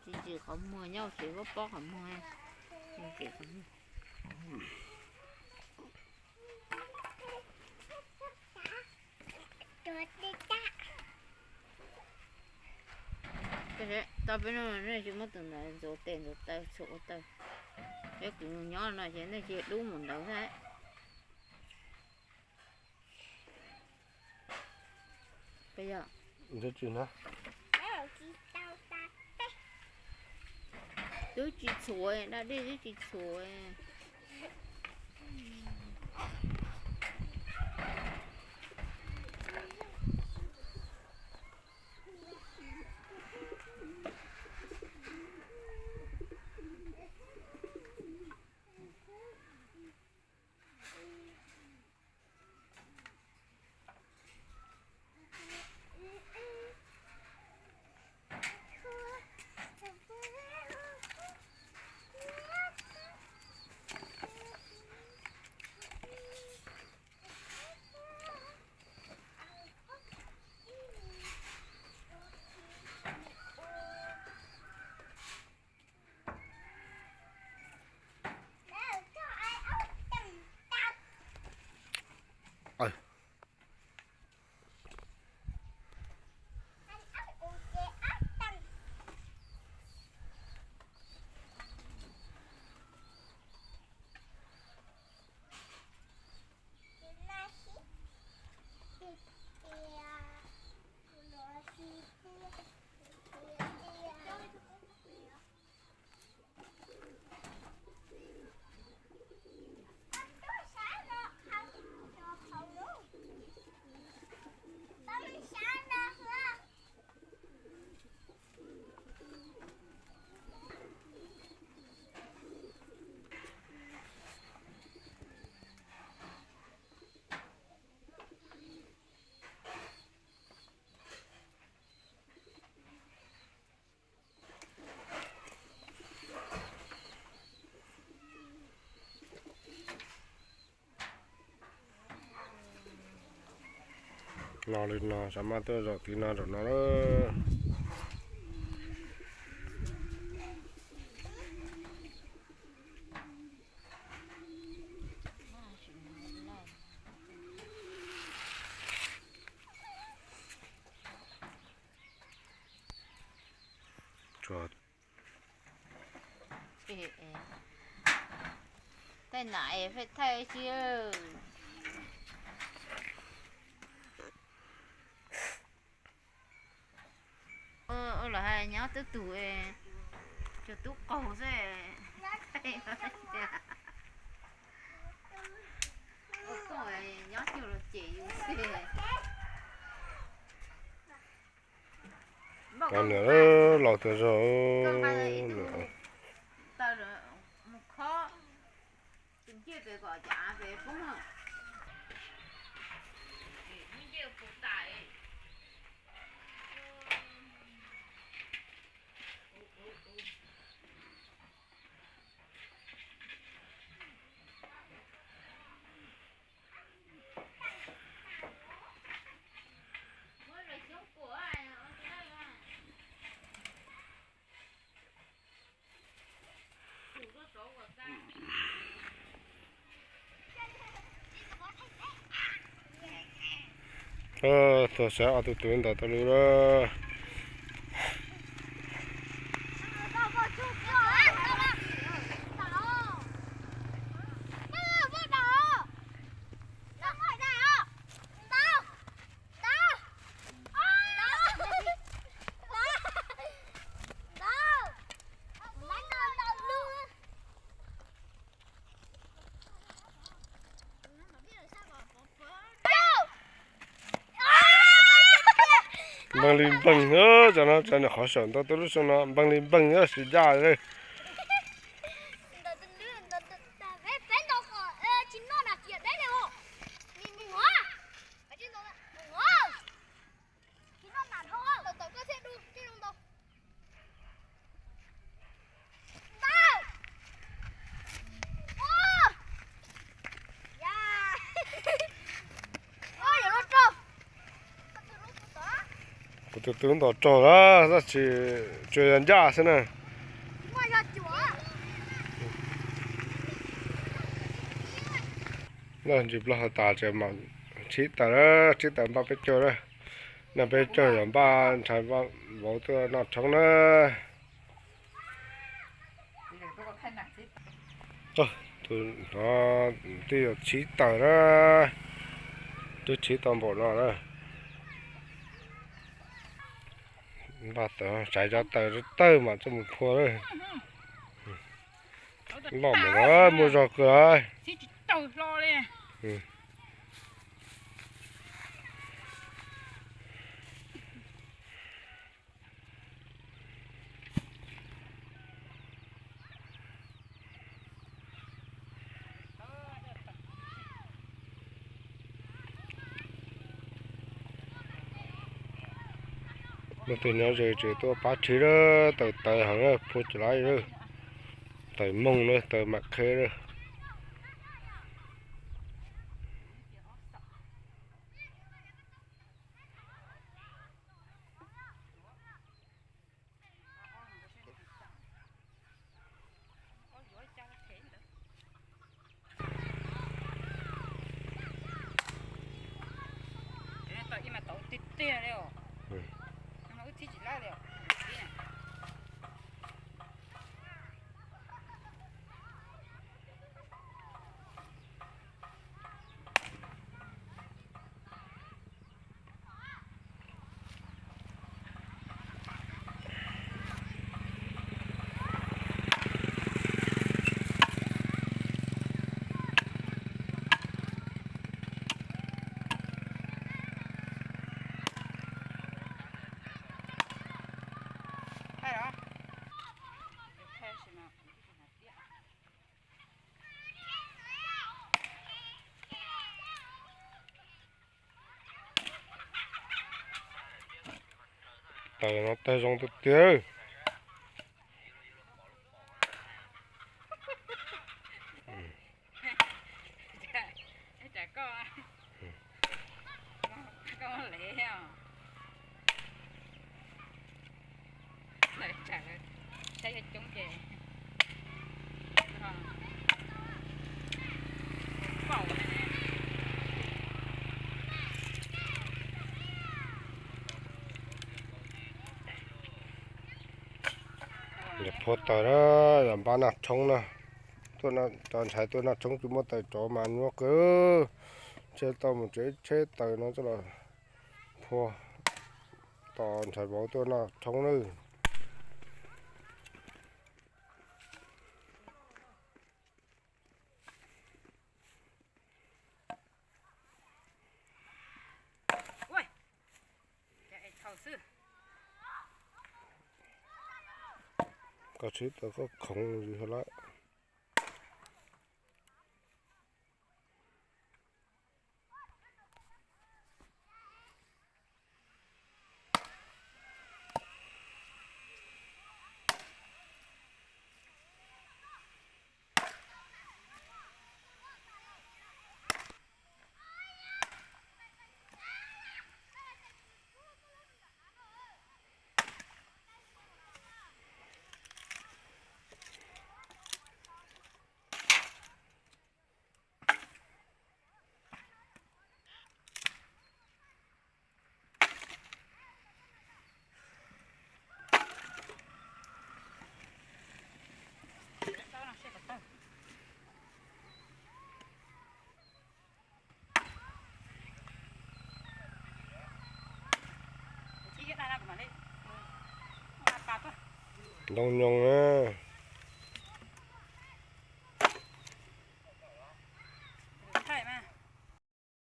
Tsis ntsim qhov muag nyob tsev, pob pob qhov muag. Tau peb no nej tsis muab tus ntawd ntxuav tes ntxuav taw txhuam ua taw. Peb kuv nyob no ces nej cia dub mus ntawd thiab. Twb tsis txhuam, da dej twb tsis txhuam. No li no, xav mas tuaj zaum tid no zaum no lawm. Tej nam es pheej thaij xwb. Ua los hais nyob twb tug, cov tub qaug xwb. Nyob cuag los cem yus xwb. Niam laus tias zog, Tuag sab ob tug tub ntawd tau lub lawm. Npeeg li npeeg, cov no tsa nws qhov saum ntau tuaj lub xyoo no npeeg li npeeg, sim daj li. Kuv Tus twb ntaus raug lawm tab sis tsuas yog ncaj xwb na. Noj ntsis plaub hau tas ces mam tshib taws, tshib taws npaj peb caug na. Noj peb caug yog npaj ntshai vauv tuaj noj tshoob na. Tus no twb yog tshib taws na, twb tshib tau npaum no na. Npaj taws, tsaiv cov taws tawg mas coj mus phua lawm. Loj mus lawm, muaj zog kawg lawm. Muaj tus nyob ze tseem tuaj pab tshib lawm, taws tawv heev, phua tsis laib lawm. Taws moog lawm, taws mam qheb lawm. Taws no tawg zoo tiag tiag. Phua taws na, yog npaj noj tshoob na. Cov ntxhais tuaj noj tshoob tsis muaj taws tsov mas nyuaj kawg. Tsheb tau mus tsev tsheb taws no coj los phua tos ntxhais vauv tuaj noj tshoob nawb. Koj tsis tau koj khoov lawm. Ntoo nyoos na.